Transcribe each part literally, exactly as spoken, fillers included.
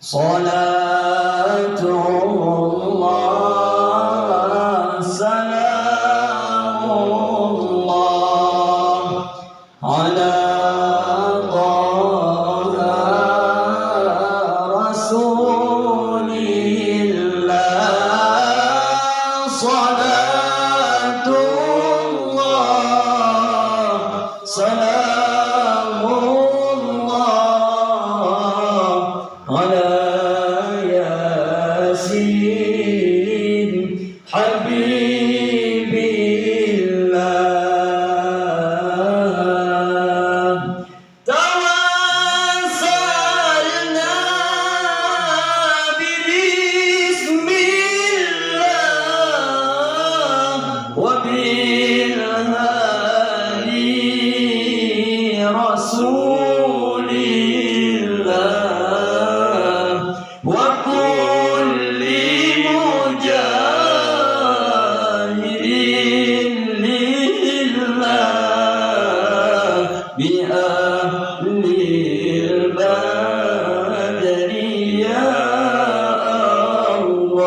صلاة الله سلام الله على طه رسول الله. صلاة الله سلام الله على ياسين حبيب الله. توسلنا ببسم الله وبالهادي رسول الله وكل مجاهد لله بأهل البدر يا الله.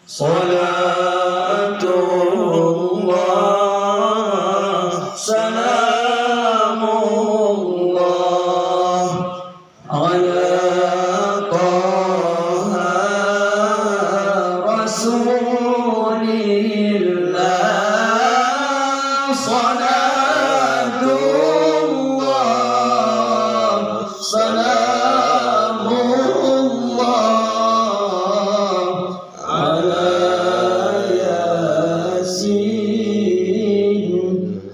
صلاة الله سلام الله على طه رسول الله. صلاة الله سلام الله على ياسين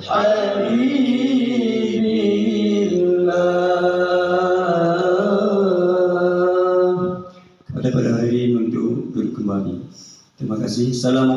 حبيب الله. Kepada para hadirin untuk duduk kembali. Terima kasih. Assalamualaikum.